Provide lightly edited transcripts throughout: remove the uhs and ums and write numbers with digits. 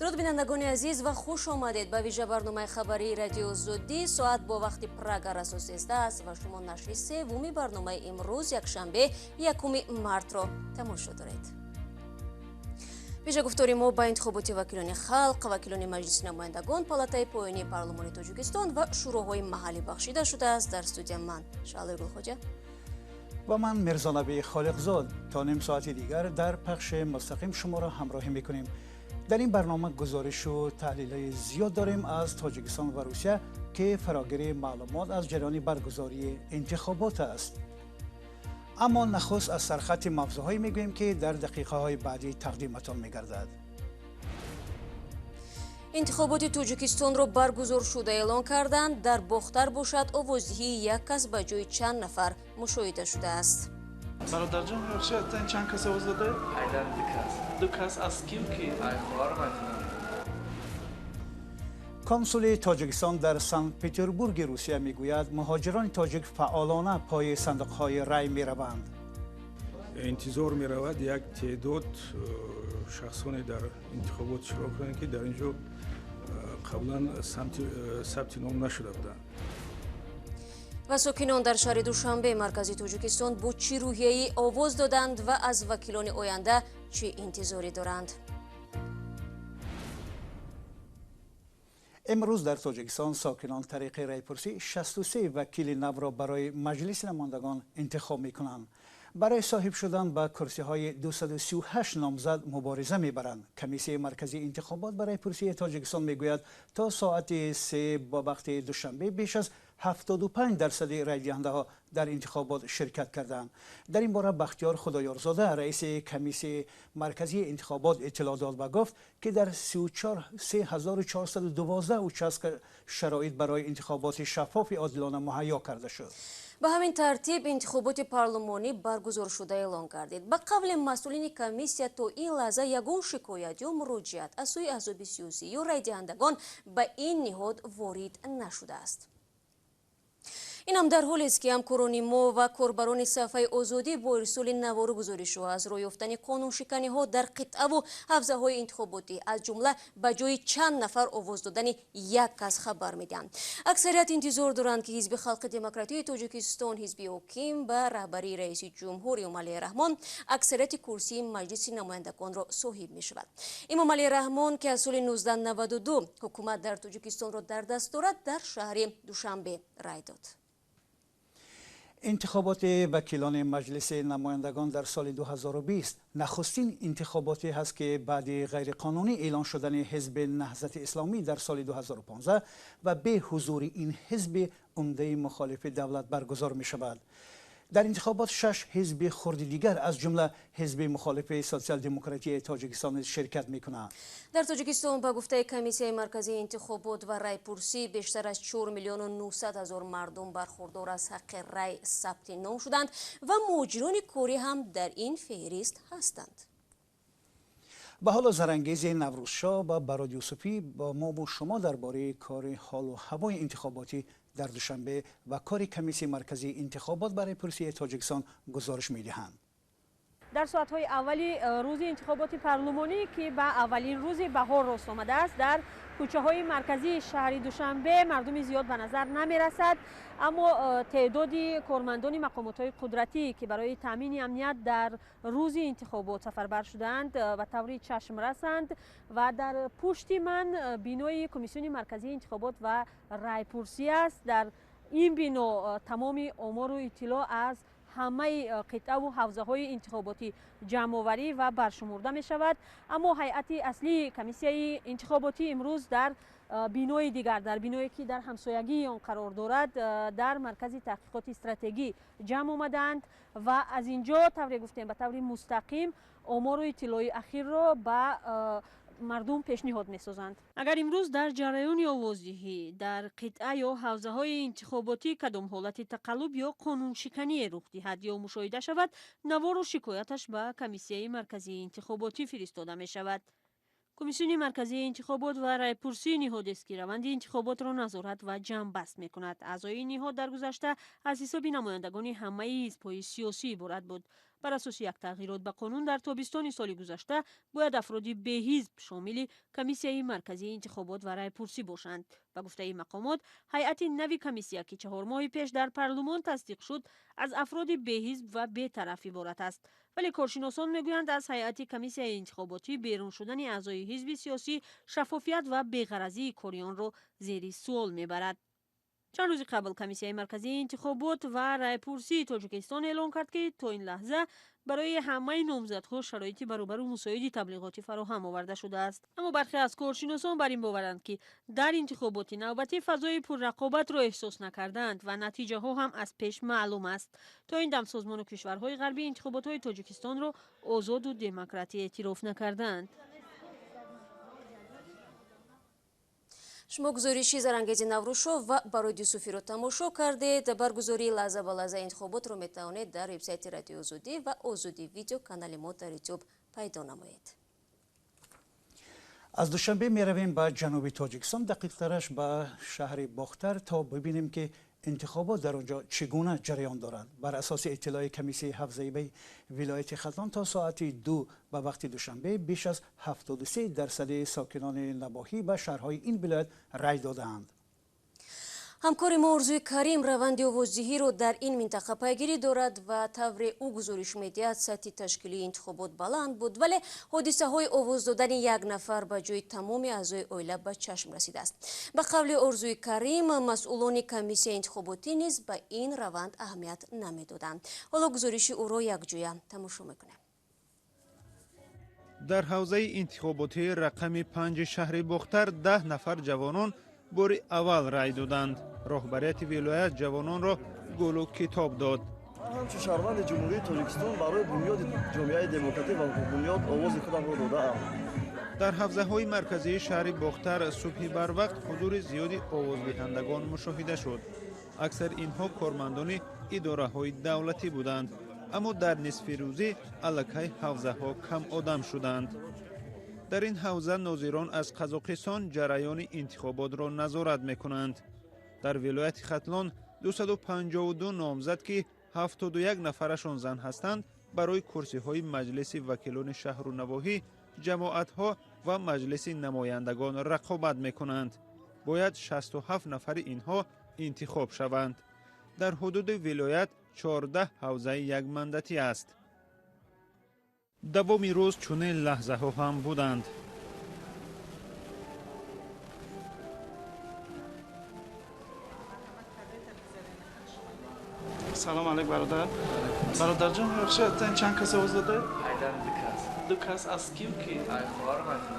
Дуруд, бинандагони азиз, ва хуш омадед ба вижа барномаи хабарии Радиои Озодӣ. Соат бо вақти Прага расо 13 аст ва шумо нашри севуми барномаи имрӯз, якшанбе, 1 мартро тамошо доред. Вижа гуфтори мо ба интихоботи вакилони халқ, вакилони Маҷлиси намояндагон, палатаи поёнии парлумони Тоҷикистон ва шӯроҳои маҳаллӣ бахшида шудааст. Дар студия ман, Шаҳлои Гулхоҷа. Ва ман, Мирзонаби Холиқзод. Та ним соати дигар дар пахши мустақим шуморо ҳамроҳӣ мекунем. Дар ин барнома гузоришу таҳлилҳои зиёд дорем аз Тоҷикистон ва Русия, ки фарогири маълумот аз ҷараёни баргузории интихобот аст. Аммо нахуст аз сархати мавзӯъҳое мегӯем, ки дар дақиқаҳои баъдӣ тақдиматон мегардад. Интихоботи Тоҷикистонро баргузоршуда эълон карданд. Дар Бохтар бошад, овоздиҳии як кас ба ҷои чанд нафар мушоҳида шудааст. Бародарҷон, бахшед, чанд кас овоз дода? Айдан ду кас. Ду кас аз ким ки? Ай хоҳарам айтинам. Консули Тоҷикистон дар Санкт Петербурги Русия мегӯяд, муҳоҷирони тоҷик фаъолона пои сандуқҳои рай мераванд. Интизор меравад, як теъдод шахсоне дар интихобот иштирок кунанд, ки дар ин ҷо қаблан сабти ном нашуда буданд. Ва сокинон дар шаҳри Душанбе, маркази Тоҷикистон, бо чӣ рӯҳияӣ овоз доданд ва аз вакилони оянда чӣ интизорӣ доранд? Имрӯз дар Тоҷикистон сокинон тариқи райпурсӣ 63 вакили навро барои Маҷлиси намояндагон интихоб мекунанд. Барои соҳиб шудан ба курсиҳои 238 номзад мубориза мебаранд. Комиссияи марказии интихобот ба райпурсии Тоҷикистон мегӯяд, то соати 3 бо вақти Душанбе беш аз 75 дарсади райдиҳандаҳо дар интихобот ширкат карданд. Дар ин бора Бахтиёр Худоёрзода, раиси Комиссияи марказии интихобот, иттилоъ дод ва гуфт, ки дар 3412 участка шароит барои интихоботи шаффофи одилона муҳайё карда шуд. Ба ҳамин тартиб интихоботи парлумонӣ баргузоршуда эълон гардид. Ба қавли масъулини комиссия, то ин лаҳза ягон шикоят ё муроҷиат аз сӯи аҳзоби сиёсӣ ё райдиҳандагон ба ин ниҳод ворид нашудааст. Инам дар ҳолест, ки ҳамкорони мо ва корбарони саҳифаи Озодӣ бо ирсоли навору гузоришҳо аз роҳ ёфтани қонуншиканиҳо дар қитъаву ҳавзаҳои интихоботӣ, аз ҷумла ба ҷои чанд нафар овоз додани як кас, хабар медиҳанд. Аксарият интизор доранд, ки Ҳизби халқи демократии Тоҷикистон, ҳизби ҳоким, ба раҳбарии раиси ҷумҳур Эмомалӣ Раҳмон аксарияти курсии Маҷлиси намояндагонро соҳиб мешавад. Эмомалӣ Раҳмон, ки аз соли 1992 ҳукумат дар Тоҷикистонро дар даст дорад, дар шаҳри Душанбе рай дод. Интихоботи вакилони Маҷлиси намояндагон дар соли 2020 нахустин интихоботе ҳаст, ки баъди ғайриқонунӣ эълон шудани Ҳизби Наҳзати Исломӣ дар соли 2015 ва беҳузури ин ҳизби умдаи мухолифи давлат баргузор мешавад. Дар интихобот шаш ҳизби хурди дигар, аз ҷумла ҳизби мухолифи Социал-демократияи Тоҷикистон низ ширкат мекунанд. Дар Тоҷикистон, ба гуфтаи Комиссияи марказии интихобот ва райпурсӣ, бештар аз 4 миллиону 900 ҳазор мардум бархурдор аз ҳаққи рай сабти ном шуданд ва муҳоҷирони корӣ ҳам дар ин феҳрист ҳастанд. Ба ҳоло Зарангези Наврӯзшоҳ ва Барод Юсуфӣ бо мову шумо дар бораи кори ҳолу ҳавои интихоботӣ дар Душанбе ва кори Комиссияи марказии интихобот ба райпурсии Тоҷикистон гузориш медиҳанд. Дар соатҳои аввали рӯзи интихоботи парлумонӣ, ки ба аввалин рӯзи баҳор рост омадааст, дар кӯчаҳои марказии шаҳри Душанбе мардуми зиёд ба назар намерасад, аммо теъдоди кормандони мақомотҳои қудратӣ, ки барои таъмини амният дар рӯзи интихобот сафарбар шудаанд, ба таври чашм расанд. Ва дар пушти ман бинои Комиссиони марказии интихобот ва райпурсӣ аст. Дар ин бино тамоми омору иттилоъ аз ҳамаи қитъаву ҳавзаҳои интихоботӣ ҷамъоварӣ ва баршумурда мешавад. Аммо ҳайати аслии комиссияи интихоботӣ имрӯз дар бинои дигар, дар биное ки дар ҳамсоягии он қарор дорад, дар Маркази таҳқиқоти стратегӣ ҷамъ омадаанд ва аз ин ҷо, тавре гуфтем, ба таври мустақим омору иттилои ахирро ба мардум пешниҳод месозанд. Агар имрӯз дар ҷараёни овоздиҳӣ дар қитъа ё ҳавзаҳои интихоботӣ кадом ҳолати тақаллуб ё қонуншикание рух диҳад ё мушоҳида шавад, навору шикояташ ба Комиссияи марказии интихоботӣ фиристода мешавад. Комиссиони марказии интихобот ва райпурсӣ ниҳодест, ки раванди интихоботро назорат ва ҷамъбаст мекунад. Аъзои ин ниҳод дар гузашта аз ҳисоби намояндагони ҳамаи ҳизбҳои сиёсӣ иборат буд. Бар асоси як тағйирот ба қонун дар тобистони соли гузашта бояд афроди беҳизб шомили комиссияи марказии интихобот ва райпурсӣ бошанд. Ба гуфтаи мақомот, ҳайати нави комиссия, ки 4 моҳи пеш дар парлумон тасдиқ шуд, аз афроди беҳизб ва бетараф иборат аст. Вале коршиносон мегӯянд, аз ҳайати комиссияи интихоботӣ берун шудани аъзои ҳизби сиёсӣ шаффофият ва беғаразии кори онро зери суол мебарад. Чанд рӯзи қабл комиссияи марказии интихобот ва райпурсии Тоҷикистон эълон кард, ки то ин лаҳза барои ҳамаи номзадҳо шароити баробару мусоиди таблиғотӣ фароҳам оварда шудааст. Аммо бархе аз коршиносон бар ин боваранд, ки дар интихоботи навбатӣ фазои пуррақобатро эҳсос накардаанд ва натиҷаҳо ҳам аз пеш маълум аст. То ин дам созмону кишварҳои ғарбӣ интихоботҳои Тоҷикистонро озоду демократӣ эътироф накардаанд. Шумо гузориши Зарангези Наврӯшов ва Бароди Юсуфиро тамошо кардед. Баргузории лаҳза ба лаҳза интихоботро метавонед дар вебсайти Радиои Озодӣ ва Озодӣ видео канали мо дар Ютуб пайдо намоед. Аз Душанбе меравем ба ҷануби Тоҷикистон, дақиқтараш ба шаҳри Бохтар, то бибинем, ки интихобот дар онҷо чӣ гуна ҷараён дорад. Бар асоси иттилои комиссияи ҳавзаи вилояти Хатлон то соати 2 ба вақти Душанбе беш аз 73% сокинони навоҳӣ ба шаҳрҳои ин вилоят рай додаанд. Ҳамкори мо Орзуи Карим раванди овоздиҳиро дар ин минтақа пайгирӣ дорад ва тавре ӯ гузориш медиҳад, сатҳи ташкилии интихобот баланд буд, вале ҳодисаҳои овоз додани як нафар ба ҷои тамоми аъзои оила ба чашм расидааст. Ба қавли Орзуи Карим, масъулони комиссияи интихоботӣ низ ба ин раванд аҳамият намедоданд. Ҳоло гузориши ӯро якҷоя тамошо мекунем. Дар ҳавзаи интихоботии рақами 5 шаҳри Бохтар 10 нафар ҷавонон бори аввал рай доданд. Роҳбарияти вилоят ҷавононро гулу китоб дод. Ман ҳамчун шаҳрванди Ҷумҳурии Тоҷикистон барои бунёди ҷомеаи демократӣ ва ҳуқуқбунёд овози худамро додаам. Дар ҳавзаҳои марказии шаҳри Бохтар субҳи барвақт ҳузури зиёди овоздиҳандагон мушоҳида шуд. Аксари инҳо кормандони идораҳои давлатӣ буданд, аммо дар нисфи рӯзӣ аллакай ҳавзаҳо кам одам шуданд. Дар ин ҳавза нозирон аз Қазоқистон ҷараёни интихоботро назорат мекунанд. Дар вилояти Хатлон 252 номзад, ки 71 нафарашон зан ҳастанд, барои курсиҳои маҷлиси вакилони шаҳру навоҳӣ, ҷамоатҳо ва маҷлиси намояндагон рақобат мекунанд. Бояд 67 нафари инҳо интихоб шаванд. Дар ҳудуди вилоят 14 ҳавзаи якмандатӣ аст. Давоми рӯз чунин лаҳзаҳо ҳам буданд. Салом алейк, бародар. Бародарҷон, бахшед, чанд кас овоз додаед? Айдан 2 кас. 2 кас аз ким ки? Ай хоҳарам айтам.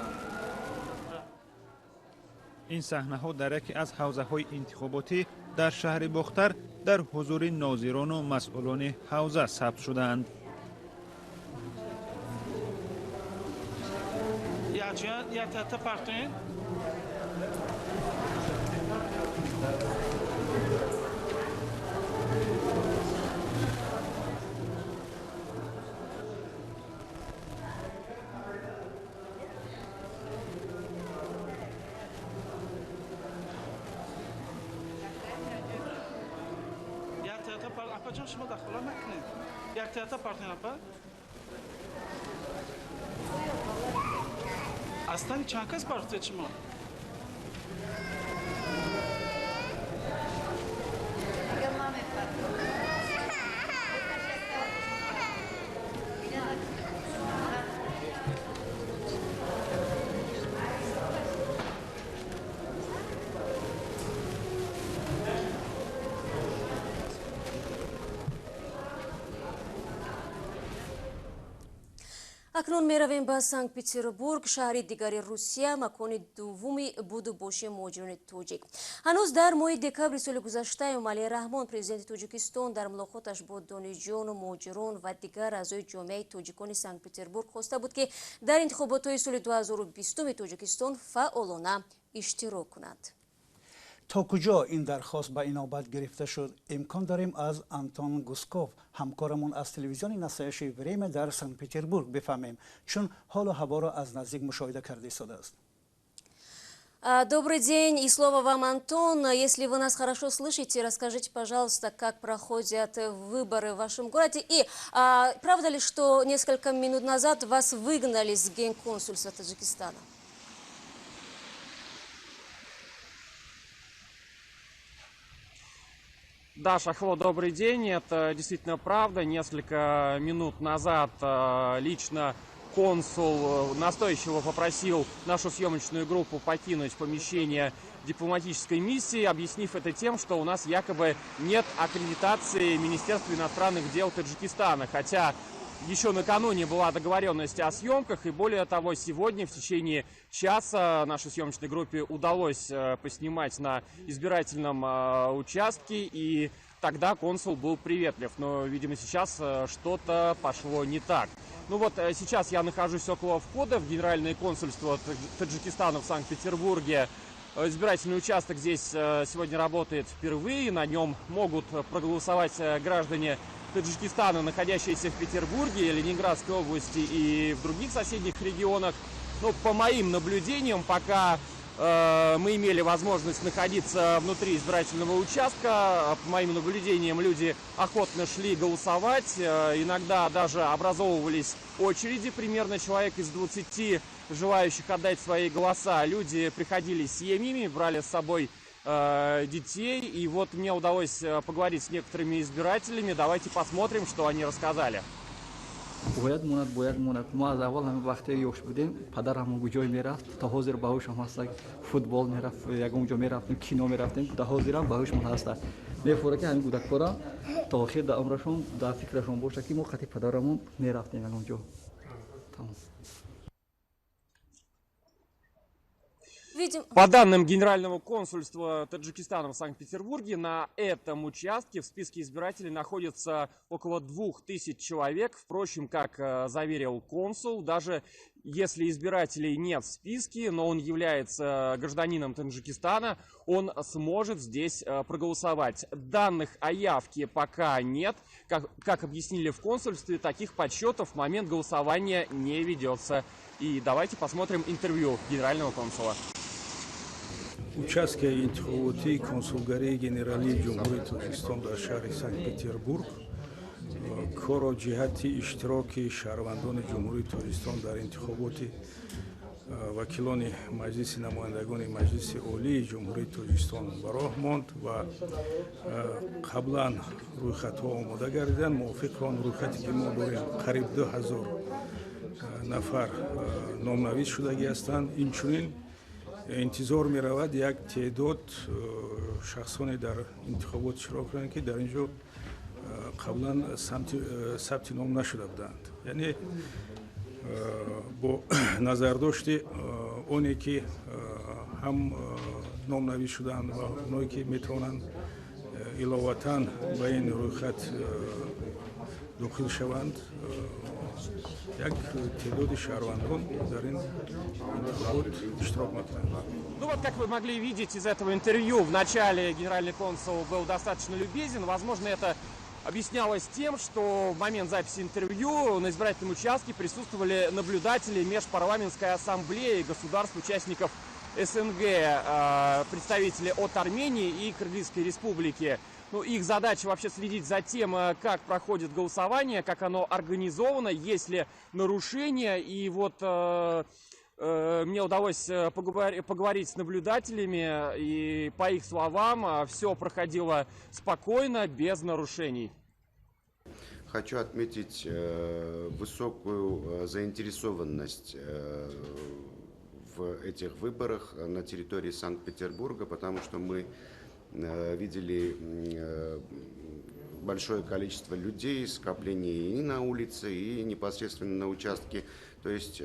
Ин саҳнаҳо дар яке аз ҳавзаҳои интихоботӣ дар шаҳри Бохтар дар ҳузури нозирону масъулони ҳавза сабт шуданд. Як та партоен. Апаҷон, шумо дахолат накунед. Як та партоен, апа. Аслан чанд кас партоед шумо? Акнун меравем ба Санкт-Петербург, шаҳри дигари Русия, макони дуввуми буду боши муҳоҷирони тоҷик. Ҳанӯз дар моҳи декабри соли гузашта Эмомалӣ Раҳмон, президенти Тоҷикистон, дар мулоқоташ бо донишҷӯёну муҳоҷирон ва дигар аъзои ҷомеаи тоҷикони Санкт-Петербург хоста буд, ки дар интихоботҳои соли 2020 Тоҷикистон фаъолона иштирок кунанд. То куҷо ин дархост ба инобат гирифта шуд, имкон дорем аз Антон Гусков, ҳамкорамон аз телевизиони Настоящее время дар Санкт-Петербург бифаҳмем, чун ҳолу ҳаворо аз наздик мушоҳида карда истодааст. Добрый день и слово вам, Антон. Если вы нас хорошо слышите, расскажите, пожалуйста, как проходят выборы в вашем городе. И правда ли, что несколько минут назад вас выгнали с генконсульства Таджикистана? Да, Шахло, добрый день. Это действительно правда. Несколько минут назад лично консул настойчиво попросил нашу съемочную группу покинуть помещение дипломатической миссии, объяснив это тем, что у нас якобы нет аккредитации Министерства иностранных дел Таджикистана. Хотя еще накануне была договоренность о съемках, и более того, сегодня в течение часа нашей съемочной группе удалось поснимать на избирательном участке, и тогда консул был приветлив. Но, видимо, сейчас что-то пошло не так. Ну вот, сейчас я нахожусь около входа в Генеральное консульство Таджикистана в Санкт-Петербурге. Избирательный участок здесь сегодня работает впервые. На нем могут проголосовать граждане Таджикистана, находящиеся в Петербурге, Ленинградской области и в других соседних регионах. Но по моим наблюдениям, пока мы имели возможность находиться внутри избирательного участка, по моим наблюдениям, люди охотно шли голосовать. Иногда даже образовывались очереди, примерно человек из 20 желающих отдать свои голоса. Люди приходили семьями, брали с собой детей. И вот мне удалось поговорить с некоторыми избирателями. Давайте посмотрим, что они рассказали. Бояд монад, бояд монад. Мо аз аввал ҳамин вақте ёш будем, падарам ҷой мерафт, то ҳозир ба ҳушам ҳаст, футбол мерафт, ягон ҷо мерафтем, кино мерафтем, то ҳозирам ба ҳушмон ҳаст. Мефора ки ҳамин кӯдакҳоро то охир дар умрашон, дар фикрашон бошад, ки мо қати падарамон мерафтем ягон ҷо. Тамом. По данным Генерального консульства Таджикистана в Санкт-Петербурге, на этом участке в списке избирателей находится около 2000 человек. Впрочем, как заверил консул, даже если избирателей нет в списке, но он является гражданином Таджикистана, он сможет здесь проголосовать. Данных о явке пока нет. Как объяснили в консульстве, таких подсчетов в момент голосования не ведется. И давайте посмотрим интервью генерального консула. Участки интихоботии консулгарии генералии Ҷумҳурии Тоҷикистон дар шаҳри Санкт-Петербург корро ҷиҳати иштироки шаҳрвандони Ҷумҳурии Тоҷикистон дар интихоботи вакилони Маҷлиси намояндагони Маҷлиси Олии Ҷумҳурии Тоҷикистон ба роҳ монд ва қаблан рӯйхатҳо омода гардиданд. Мувофиқи он рӯйхате ки мо дорем, қариб 2000 нафар номнавис шудагӣ ҳастанд. Инчунин интизор меравад як теъдод шахсоне дар интихобот иштирок кунанд, ки дар ин ҷо қаблан сабти ном нашуда буданд. Яъне бо назардошти оне ки ҳам номнавис шуданд ва оное ки метавонанд иловатан ба ин рӯйхат дохил шаванд, як теъдоди шаҳрвандон дар ин интихобот иштирок мекунанд. Ну вот, как вы могли видеть из этого интервью, в начале генеральный консул был достаточно любезен. Возможно, это объяснялось тем, что в момент записи интервью на избирательном участке присутствовали наблюдатели Межпарламентской ассамблеи государств-участников СНГ, представители от Армении и Кыргызской республики. Ну, их задача вообще следить за тем, как проходит голосование, как оно организовано, есть ли нарушения. И вот мне удалось поговорить с наблюдателями, и по их словам, все проходило спокойно, без нарушений. Хочу отметить высокую заинтересованность в этих выборах на территории Санкт-Петербурга, потому что мы видели большое количество людей, скопление и на улице, и непосредственно на участке. То есть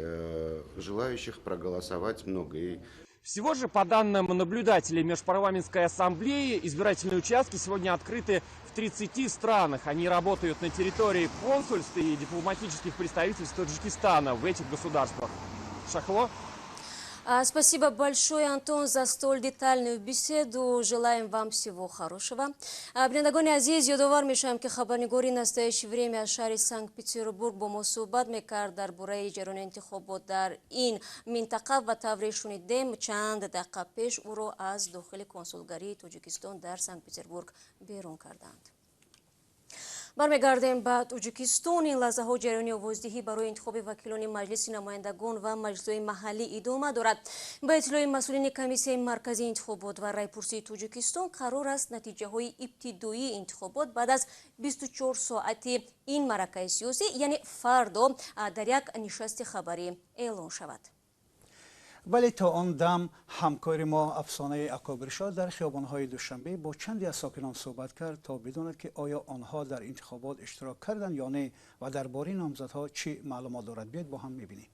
желающих проголосовать много. И всего же, по данным наблюдателей Межпарламентской ассамблеи, избирательные участки сегодня открыты в 30 странах. Они работают на территории консульств и дипломатических представительств Таджикистана в этих государствах. Шахло? Спасибо большое, Антон, за столь детальную беседу. Желаем вам всего хорошего. Бинандагони азиз, ёдовар мешавем, ки хабарнигори «Настоящее время» аз шаҳри Санкт-Петербург бо мо суҳбат мекард дар бораи ҷараёни интихобот дар ин минтақа ва тавре шунидем, чанд дақиқа пеш ӯро аз дохили консулгарии Тоҷикистон дар Санкт-Петербург берун карданд. Бармегардем ба Тоҷикистон. Ин лаҳзаҳо ҷараёни овоздиҳӣ барои интихоби вакилони Маҷлиси намояндагон ва маҷлисҳои маҳаллӣ идома дорад. Ба иттилои масъулини Комиссияи марказии интихобот ва райпурсии Тоҷикистон, қарор аст натиҷаҳои ибтидоии интихобот баъд аз 24 соати ин маъракаи сиёсӣ, яъне фардо, дар як нишасти хабарӣ эълон шавад. Вале то он дам ҳамкори мо Афсонаи Акобиршоҳ дар хиёбонҳои Душанбе бо чанде аз сокинон суҳбат кард, то бидонад, ки оё онҳо дар интихобот иштирок карданд ё не ва дар бораи номзадҳо чӣ маълумот дорад. Биёед, бо ҳам мебинем.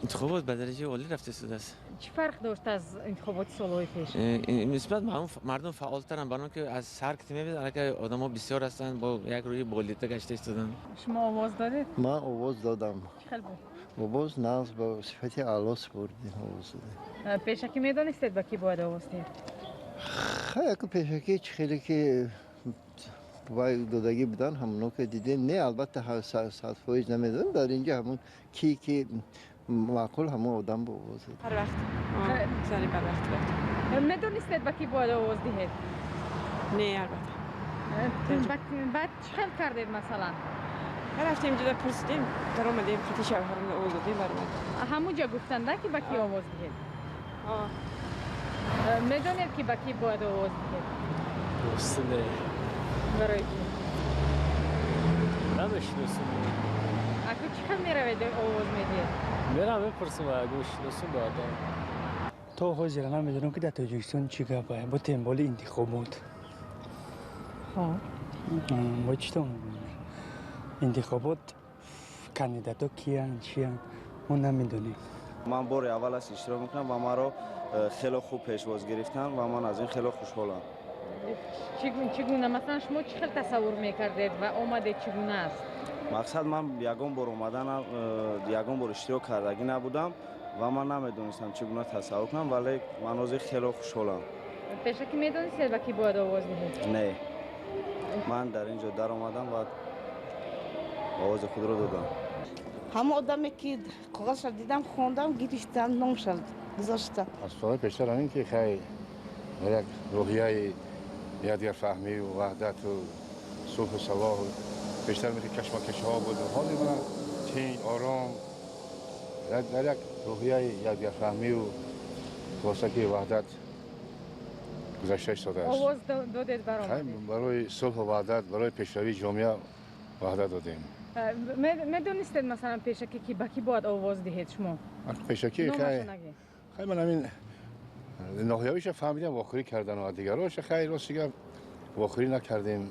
Интихобот ба дараҷаи олӣ рафта истодааст. Чӣ фарқ дошт аз интихоботи солҳои пеш? Нисбат мардум фаъолтаранд, барои ки аз ҳар ки мебинед, аллакай одамо бисёр ҳастанд, бо як рӯҳи болида гашта истоданд. Шумо овоз додед? Ман овоз додам. Чӣ хел буд? Овоз нағз, ба сифати аъло супурдем, овоз додем. Пешакӣ медонистед, ба кӣ бояд овоз диҳед? Хай, яку пешакӣ чӣ хеле ки вай додагӣ будан, ҳамоно ки дидем. Не, албатта, 100% намедонам. Дар инҷа ҳамон ки маъқул, ҳамон одам ба овоз додем. Ҳар вақт сари барвақт рафтем. Медонистед, ба кӣ бояд овоз диҳед? Не, албатта. Баъд чӣ хел кардед, масалан? Рафтем, ҷуда пурсидем, даромадем, хати шавҳарам овоз додем, баромадем. Ҳамун ҷо гуфтанда, ки ба кӣ овоз диҳед? Медонед, ки ба кӣ бояд овоз диҳед? Рости, не. Барои чӣ? Намешиносам. Аку чӣ хел меравед, овоз медиҳед? Мерам, мепурсам, агар шиносам, баъдан. То ҳозира намедонам, ки дар Тоҷикистон чӣ гапае, бо темболи интихобот. Бо чӣ то интихобот, кандидатҳо киянд, чиянд, мо намедонем. Ман бори аввал аст иштирок мекунам ва маро хеле хуб пешвоз гирифтанд ва ман аз ин хеле хушҳолам. Чӣ гуна, масалан, шумо чӣ хел тасаввур мекардед ва омадед, чӣ гуна аст? Мақсад, ман ягон бор омадан, ягон бор иштирок кардагӣ набудам ва ман намедонистам, чӣ гуна тасаввур кунам, вале ман ҳозир хеле хушҳолам. Пешакӣ медонистед, ба кӣ бояд овоз диҳед? Не, ман дар ин ҷо даромадам ва овози худро додам. Ҳамон одаме ки коғазша дидам, хондам, гирифтам, номша гузоштам. Аз солҳои пештар ҳамин ки хай як рӯҳияи якдигарфаҳмию ваҳдату сулҳу савоҳу пештар мисли кашмакашҳо буд, ҳоли мана тинҷ, ором, дар як рӯҳияи якдигарфаҳмию, хулоса, ки ваҳдат гузашта истодааст. Овоз додед, баромадед? Барои сулҳу ваҳдат, барои пешравии ҷомеа ваҳдат додем. Медонистед, масалан, пешакӣ, ки ба кӣ бояд овоз диҳед шумо? Пешакӣ, хай, ман ҳамин ноҳиявиша фаҳмидам, вохӯрӣ кардану а дигароша, хай, рости гап, вохӯрӣ накардем.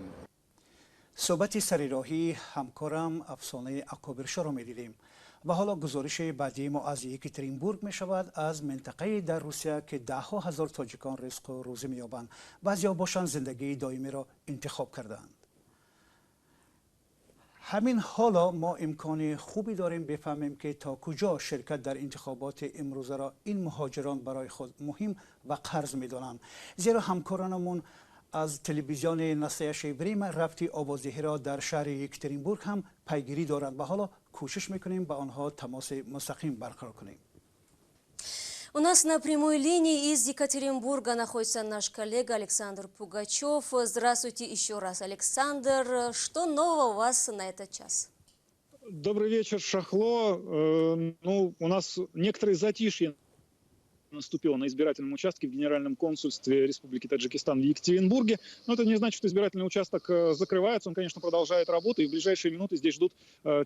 Суҳбати сарироҳии ҳамкорам Афсонаи Акобиршоро медидем ва ҳоло гузориши баъдии мо аз Екатеринбург мешавад, аз минтақае дар Русия, ки даҳҳо ҳазор тоҷикон ризқу рӯзӣ меёбанд, баъзеҳо бошанд, зиндагии доимиро интихоб кардаанд. Ҳамин ҳоло мо имкони хубе дорем бифаҳмем, ки то куҷо ширкат дар интихоботи имрӯзаро ин муҳоҷирон барои худ муҳим ва қарз медонанд, зеро ҳамкоронамон аз телевизиони «Настоящее время» рафти овоздиҳиро дар шаҳри Екатеринбург ҳам пайгирӣ доранд ва ҳоло кӯшиш мекунем ба онҳо тамоси мустақим барқарор кунем. У нас на прямой линии из Екатеринбурга находится наш коллега Александр Пугачев. Здравствуйте еще раз, Александр. Что нового у вас на этот час? Добрый вечер, Шахло. Ну, у нас некоторые затишье наступило на избирательном участке в Генеральном консульстве Республики Таджикистан в Екатеринбурге. Но это не значит, что избирательный участок закрывается. Он, конечно, продолжает работу. И в ближайшие минуты здесь ждут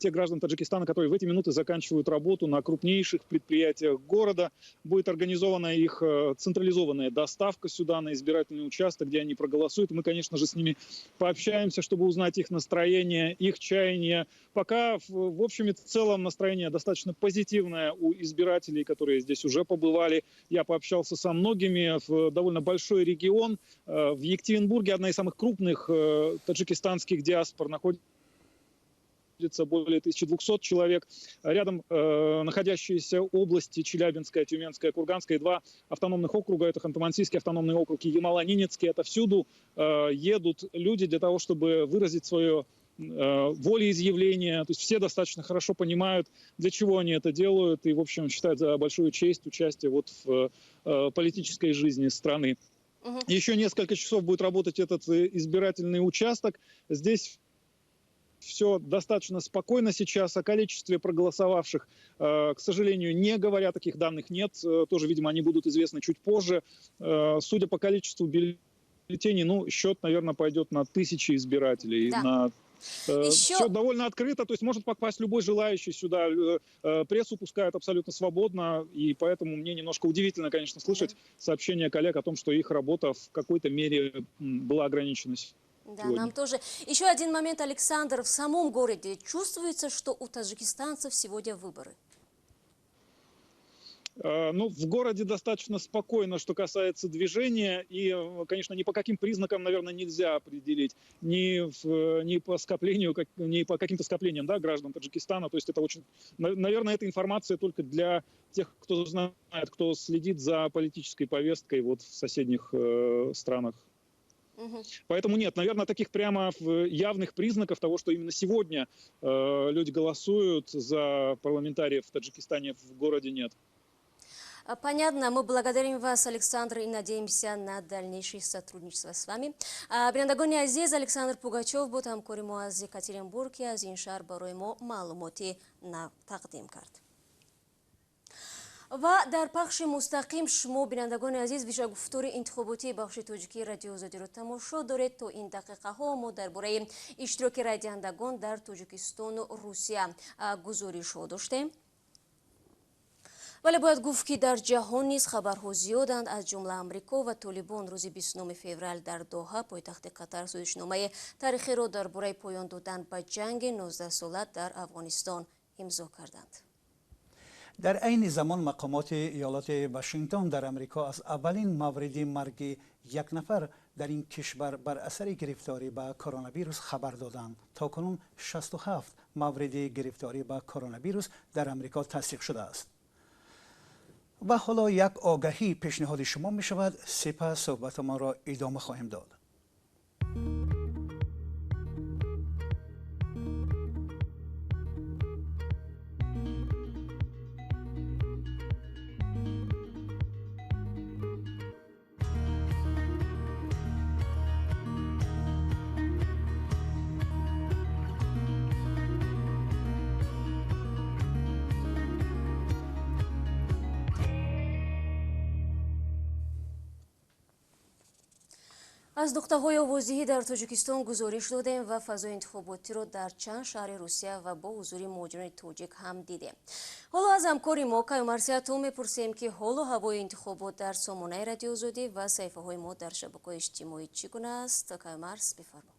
тех граждан Таджикистана, которые в эти минуты заканчивают работу на крупнейших предприятиях города. Будет организована их централизованная доставка сюда, на избирательный участок, где они проголосуют. Мы, конечно же, с ними пообщаемся, чтобы узнать их настроение, их чаяние. Пока в общем и целом настроение достаточно позитивное у избирателей, которые здесь уже побывали. Я пообщался со многими, в довольно большой регион. В Екатеринбурге одна из самых крупных таджикистанских диаспор находится. находится более 1200 человек. Рядом находящиеся области Челябинская, Тюменская, Курганская и два автономных округа, это Ханты-Мансийский автономный округ и Ямало-Ненецкий. Это всюду едут люди для того, чтобы выразить свое волеизъявление. То есть все достаточно хорошо понимают, для чего они это делают, и, в общем, считают за большую честь участие вот в политической жизни страны. Еще несколько часов будет работать этот избирательный участок. Здесь все достаточно спокойно сейчас. О количестве проголосовавших, к сожалению, не говоря, таких данных нет. Тоже, видимо, они будут известны чуть позже. Судя по количеству бюллетеней, ну, счет, наверное, пойдет на тысячи избирателей. Да. На Все довольно открыто, то есть может попасть любой желающий сюда. Прессу пускают абсолютно свободно, и поэтому мне немножко удивительно, конечно, слышать сообщения коллег о том, что их работа в какой-то мере была ограничена. Да, сегодня. Нам тоже. Еще один момент, Александр. В самом городе чувствуется, что у таджикистанцев сегодня выборы? Ну, в городе достаточно спокойно, что касается движения. И, конечно, ни по каким признакам, наверное, нельзя определить. Ни по скоплению, ни по каким-то скоплениям, да, граждан Таджикистана. То есть это очень... Наверное, эта информация только для тех, кто знает, кто следит за политической повесткой вот в соседних странах. Поэтому нет, наверное, таких прямо явных признаков того, что именно сегодня люди голосуют за парламентариев в Таджикистане, в городе нет. Понятно. Мы благодарим вас, Александр, и надеемся на дальнейшее сотрудничество с вами. Бинандагони азиз, Александр Пугачев буд, ҳамкори мо аз Екатеринбург, ки аз ин шаҳр барои мо маълумоти нав тақдим кард. Ва дар пахши мустақим шумо, бинандагони азиз, вижагуфтори интихоботии бахши тоҷикии Радиои Озодиро тамошо доред. То ин дақиқаҳо мо дар бораи иштироки райдиҳандагон дар Тоҷикистону Русия гузоришҳо доштем. Вале бояд гуфт, ки дар ҷаҳон низ хабарҳо зиёданд, аз ҷумла Амрико ва Толибон рӯзи 29 феврал дар Доҳа, пойтахти Қатар, созишномаи таърихиро дар бораи поён додан ба ҷанги 19сола дар Афғонистон имзо карданд. Дар айни замон мақомоти иёлоти Вашингтон дар Амрико аз аввалин мавриди марги як нафар дар ин кишвар бар асари гирифторӣ ба коронавирус хабар доданд. То кунун 67 мавриди гирифторӣ ба коронавирус дар Амрико тасдиқ шудааст. Ва ҳоло як огаҳӣ пешниҳоди шумо мешавад, сипас суҳбатамонро идома хоҳем дод. Аз нуқтаҳои овоздиҳӣ дар Тоҷикистон гузориш додем ва фазои интихоботиро дар чанд шаҳри Русия ва бо ҳузури муҳоҷирони тоҷик ҳам дидем. Ҳоло аз ҳамкори мо Каюмарс Яту мепурсем, ки ҳолу ҳавои интихобот дар сомонаи Радиои Озодӣ ва саҳифаҳои мо дар шабакаҳои иҷтимоӣ чӣ гуна аст. Каюмарс, бифармо.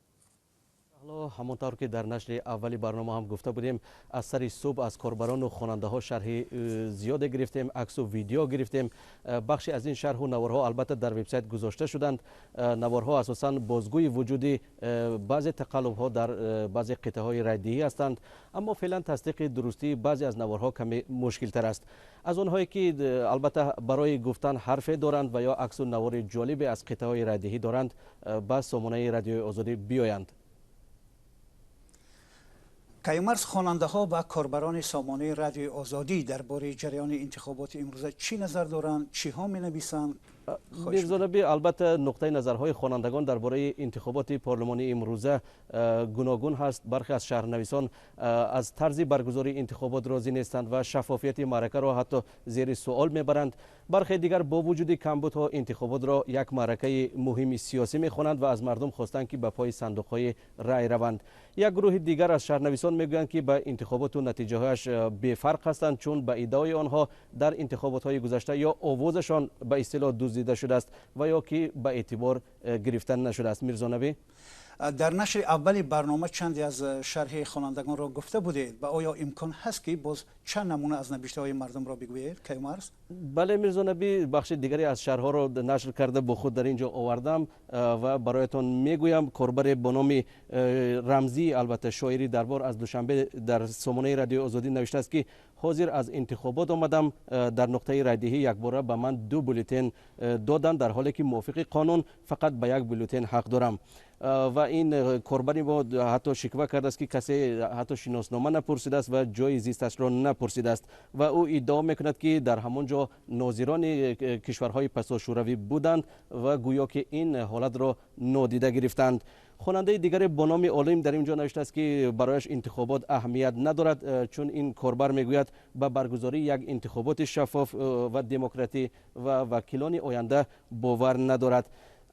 Ҳамон тавр ки дар нашри аввали барнома ҳам гуфта будем, аз сари субҳ аз корбарону хонандаҳо шарҳи зиёде гирифтем, аксу видео гирифтем. Бахши аз ин шарҳу наворҳо албатта дар вебсайт гузошта шуданд. Наворҳо асосан бозгӯи вуҷуди баъзе тақаллубҳо дар баъзе қитъаҳои райдиҳӣ ҳастанд, аммо феълан тасдиқи дурустии баъзе аз наворҳо каме мушкилтар аст. Аз онҳое ки албатта барои гуфтан ҳарфе доранд ва ё аксу навори ҷолибе аз қитъаҳои райдиҳӣ доранд, ба сомонаи Радиои Озодӣ биёянд. Каюмарс, хонандаҳо ва корбарони сомонаи Радиои Озодӣ дар бораи ҷараёни интихоботи имрӯза чӣ назар доранд, чиҳо менависанд? Мирзонаби, албатта нуқтаи назарҳои хонандагон дар бораи интихоботи парлумонии имрӯза гуногун ҳаст. Бархе аз шаҳрнависон аз тарзи баргузории интихобот розӣ нестанд ва шаффофияти маъракаро ҳатто зери суол мебаранд. Бархе дигар бо вуҷуди камбудҳо интихоботро як маъракаи муҳими сиёсӣ мехонанд ва аз мардум хостанд, ки ба пои сандуқҳои рай раванд. Як гурӯҳи дигар аз шаҳрнависон мегӯянд, ки ба интихоботу натиҷаҳояш бефарқ ҳастанд, чун ба иддаои онҳо дар интихоботҳои гузашта ё овозашон ба истилоҳ дуздида шудааст ва ё ки ба эътибор гирифта нашудааст. Мирзонавӣ, Дар нашри аввали барнома чанде аз шарҳи хонандагонро гуфта будед ва оё имкон ҳаст ки боз чанд намуна аз навиштаҳои мардумро бигӯед, Каюмарс? Бале, Мирзо Набӣ, бахши дигаре аз шарҳҳоро нашр карда бо худ дар ин ҷо овардам ва бароятон мегӯям. Корбаре бо номи рамзӣ, албатта шоири дарбор, аз Душанбе дар сомонаи Радиои Озодӣ навиштааст ки ҳозир аз интихобот омадам, дар нуқтаи райдиҳӣ якбора ба ман 2 бюллетен доданд, дар ҳоле ки мувофиқи қонун фақат ба 1 бюллетен ҳақ дорам. Ва ин корбари мо ҳатто шиква кардааст ки касе ҳатто шиноснома напурсидааст ва ҷои зисташро напурсидааст ва ӯ иддао мекунад ки дар ҳамон ҷо нозирони кишварҳои пасошӯравӣ буданд ва гӯё ки ин ҳолатро нодида гирифтанд. Хонандаи дигаре бо номи Олим дар ин ҷо навиштааст ки барояш интихобот аҳамият надорад, чун ин корбар мегӯяд ба баргузории як интихоботи шаффоф ва демократӣ ва вакилони оянда бовар надорад.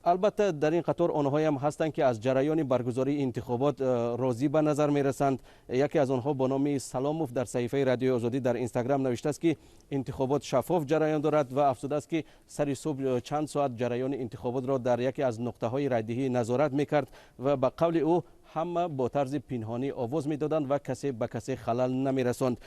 Албатта дар ин қатор онҳоям ҳастанд ки аз ҷараёни баргузории интихобот розӣ ба назар мерасанд. Яке аз онҳо бо номи Саломов дар саҳифаи Радиои Озодӣ дар Инстаграм навиштааст ки интихобот шаффоф ҷараён дорад ва афзудааст ки сари субҳ чанд соат ҷараёни интихоботро дар яке аз нуқтаҳои райдиҳӣ назорат мекард ва ба қавли ӯ ҳама бо тарзи пинҳонӣ овоз медоданд ва касе ба касе халал намерасонд.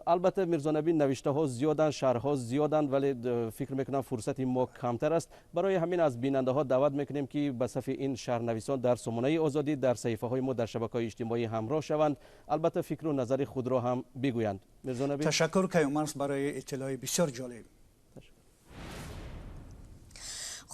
Албатта Мирзо Набӣ, навиштаҳо зиёданд, шарҳҳо зиёданд, вале фикр мекунам фурсати мо камтар аст. Барои ҳамин аз бинандаҳо даъват мекунем ки ба сафи ин шаҳрнависон дар сомонаи Озодӣ, дар саҳифаҳои мо дар шабакаҳои иҷтимоӣ ҳамроҳ шаванд, албатта фикру назари худро ҳам бигӯянд. Мирзо Набӣ, ташаккур Каюмарс барои иттилои бисёр ҷолиб.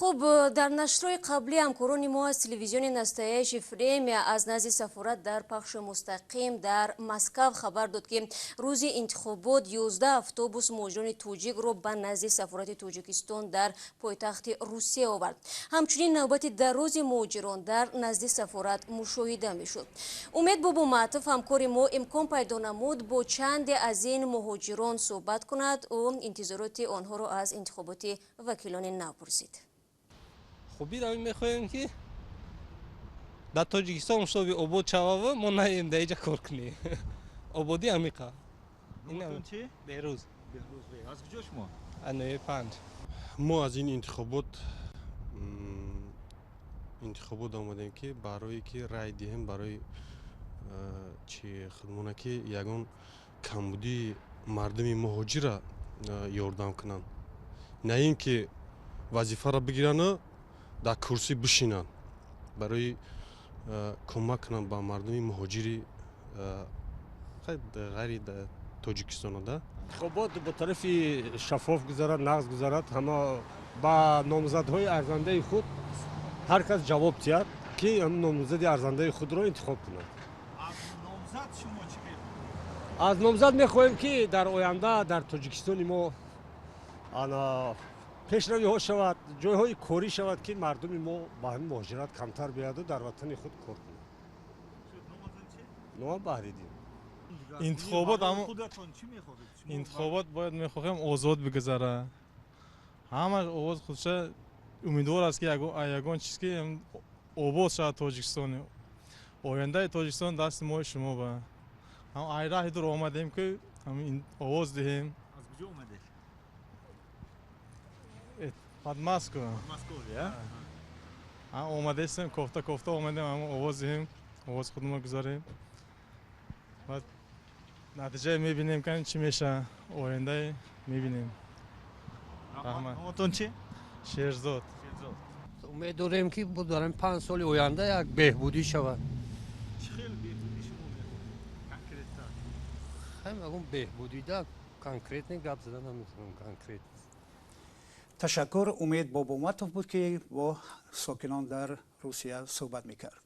Хуб, дар нашрҳои қаблӣ ҳамкорони мо аз телевизиони Настоящее Время аз назди сафорат дар пахши мустақим дар Москав хабар дод ки рӯзи интихобот 11 автобус муҳоҷирони тоҷикро ба назди сафорати Тоҷикистон дар пойтахти Русия овард. Ҳамчунин навбати дарози муҳоҷирон дар назди сафорат мушоҳида мешуд. Умед Бобоматов, ҳамкори мо, имкон пайдо намуд бо чанде аз ин муҳоҷирон суҳбат кунад. Ӯ интизороти онҳоро аз интихоботи вакилони нав пурсид. Хубиро мехоҳем ки дар Тоҷикистон мушоби обод шавава, мо наем дар иҷа кор кунем. Ободӣ амиқа. Беҳрӯз. Аз куҷо шумо? Аз ноҳияи Панҷ. Мо аз ин интихобот омадем ки барое ки рай диҳем, барои чи худмона ки ягон камбудии мардуми муҳоҷира ёрдам кунанд, на ин ки вазифаро бигирану дар курсӣ бишинанд, барои кӯмак кунанд ба мардуми муҳоҷири ғайри Тоҷикистона. Да, интихобот бо тарафи шаффоф гузарад, нағз гузарад, ҳама ба номзадҳои арзандаи худ ҳар кас ҷавоб диҳад ки номзади арзандаи худро интихоб кунад. Аз номзад шумо чӣ мехоҳед? Аз номзад мехоҳем ки дар оянда дар Тоҷикистони мо ана пешравиҳо шавад, ҷойҳои корӣ шавад ки мардуми мо ба ҳамин муҳоҷират камтар биёяду дар ватани худ кор кунад. Номам Баҳриддин. Интихобот интихобот бояд мехоҳем озод бигузара, ҳама овоз худша умедвор аст ки ягон чиз ки обод шавад Тоҷикистон. Ояндаи Тоҷикистон дасти мои шумо ба ҳам ай раҳи дур омадем ки овоз диҳем. Аз куҷо омадед? Под Москву. Московия? Омадестем, кофта кофта омадем, ҳама овоз диҳем, овоз худмо гузарем. Баъд натиҷае мебинем, ки чӣ меша, ояндае мебинем. Раҳмат. Номатон чи? Шерзод. Умед дорем ки дар 5 соли оянда як беҳбудӣ шавад. Чӣ хел беҳбудӣ шумо мехоҳед конкретно? Ягон беҳбудида конкретно гап зада наметавонам, конкрет. Ташаккур. Умед Бобоматов буд ки бо сокинон дар Русия суҳбат мекард.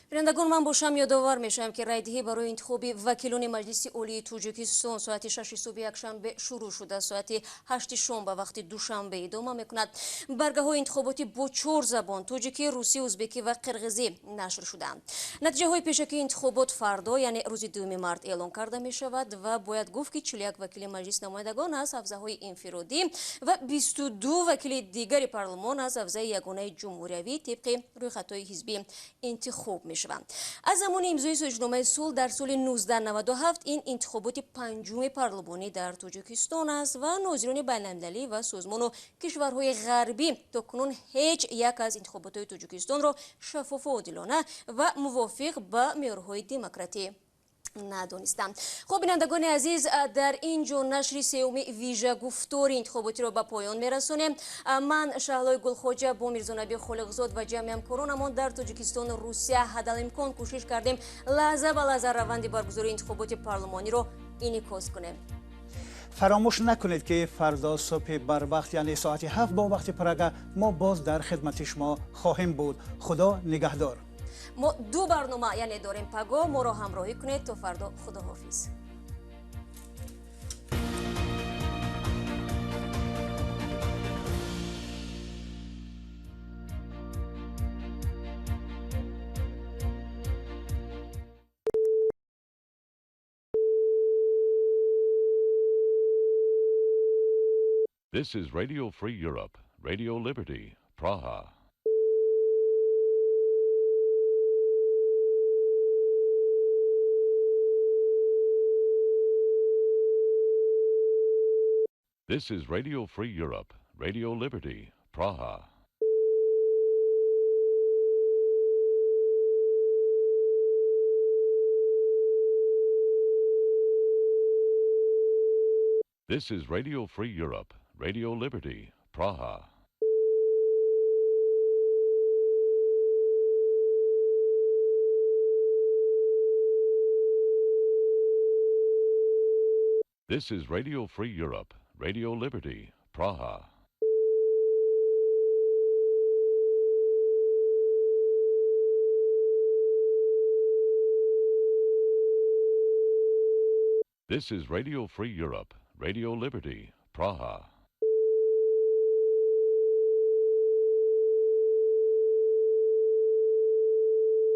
Бинандагон, ман бошам ёдовар мешавам ки райдиҳӣ барои интихоби вакилони Маҷлиси Олии Тоҷикистон соати 6 субҳи якшанбе шурӯъ шуда, соати 8 шом ба вақти душанбе идома мекунад. Баргаҳои интихоботӣ бо 4 забон тоҷикӣ, русӣ, узбекӣ ва қирғизӣ нашр шудаанд. Натиҷаҳои пешакии интихобот фардо, яъне рӯзи 2 март эълон карда мешавад ва бояд гуфт ки 41 вакили Маҷлис намояндагон аз ҳавзаҳои инфиродӣ ва 22 вакили дигари парлумон аз ҳавзаи ягонаи ҷумҳуриявӣ тибқи рӯйхатҳои ҳизбӣ интихоб мешаванд. мешаванд. Аз замони имзои созишномаи сулҳ дар соли 1997 ин интихоботи панҷуми парлумонӣ дар Тоҷикистон аст ва нозирони байналмилалӣ ва созмону кишварҳои ғарбӣ то кунун ҳеҷ як аз интихоботҳои Тоҷикистонро шаффофу одилона ва мувофиқ ба меъёрҳои демократӣ надонистам. Хуб, бинандагони азиз, дар ин ҷо нашри сеюми вижа гуфтори интихоботиро ба поён мерасонем. Ман Шаҳлои Гулхоҷа бо Мирзонаби Холиқзод ва ҷамъи ҳамкоронамон дар Тоҷикистону Русия ҳадалимкон кӯшиш кардем лаҳза ба лаҳза раванди баргузории интихоботи парлумониро инъикос кунем. Фаромӯш накунед, ки фардо субҳи барвақт, яъне соати 7 бо вақти Прага, мо боз дар хидмати шумо хоҳем буд. Худо нигаҳдор. Мо ду барнома яъне дорем паго, моро ҳамроҳӣ кунед. То фардо, худоҳофиз. This is Radio Free Europe, Radio Liberty, Praha. This is Radio Free Europe, Radio Liberty, Praha. This is Radio Free Europe, Radio Liberty, Praha. This is Radio Free Europe, Radio Liberty, Praha. This is Radio Free Europe, Radio Liberty, Praha.